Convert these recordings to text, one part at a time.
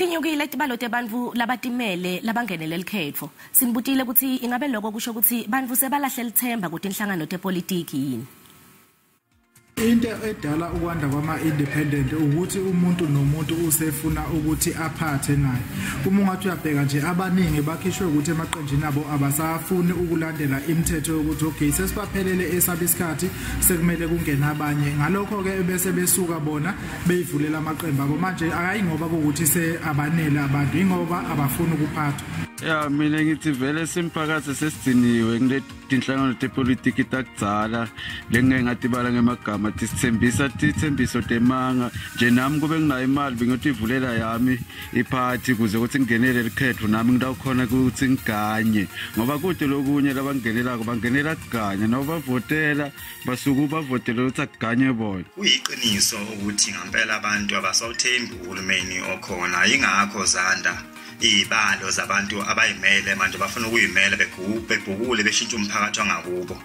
Tinyukile tibalo tebantfu labatimele labangenele likhetfo. Sinibutile ukuthi ingabe lokho kusho ukuthi bantfu sebalahle lithemba kutinhlangano tepolitiki yini? Into edala ukwanda kwama-independent ukuthi umuntu nomuntu usefuna ukuthi aphathe naye. Uma ungathi uyabheka nje, abaningi bakhishwe ukuthi emaqenjini abo abasafuni ukulandela imithetho yokuthi okay, sesibaphelele esabo isikhathi, sekumele kungene abanye. Ngalokho-ke bese besuka bona beyivulela amaqembu abo. Manje akayi ngoba kuwukuthi se abanele abantu, ingoba abafuni ukuphathwa. Ya, mina ngithi vele simphakathi sesigciniwe ngile tinhlangano tepolitiki takudzala lengeke ngatibala ngemagama, tisithembisa tithembiso temanga nje. Nami kube nginayo imali, bengiyotivulela yami iphathi kuze ukuthi ngingenele likhetho, nami ngitawukhona ukuthi ngiganye, ngoba kude lokunye labangenelako bangenela kuganya noma bavotela basuke bavotela ukuthi akuganye bona. Kuyiqiniso ukuthi ngempela abantu abasawuthembi uhulumeni okhona, ingakho zanda izibalo zabantu abayimele manje, bafuna ukuyimela, bebhukule, beshintshe umphakathi wangakubo.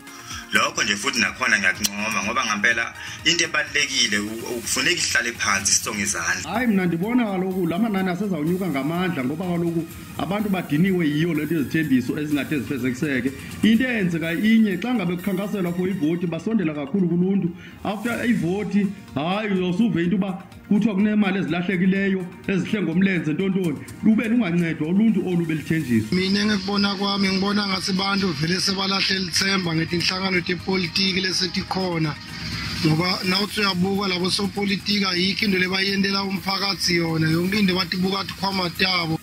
Lokho nje futhi nakhona ngiyakuncoma, ngoba ngempela into ebalulekile ukufuneka ihlale phansi sisonge izandla. Hayi, mna ndibona kaloku la manani asezawunyuka ngamandla, ngoba kaloku abantu badiniwe yiyo le nto yezithembiso ezingathi zifezekiseke. Into eyenzeka inye, xa ngabe kukhankaselwa for ivoti basondela kakhulu kuluntu. After ivoti, hayi, uyosuve into uba kuthiwa kunemali ezilahlekileyo ezihle ngomlenze, ntontoni, lube lungancedwa uluntu olu belithenjiswa. Mina ngekubona kwami, ngibona ngathi bantu vele sebalahle lithemba ngetinhlangano tepolitiki lesetikhona, ngoba nawuthi uyabuka labo sopolitiki ayikho into lebayendela umphakathi yona, yonke into batibuka tikhwama tabo.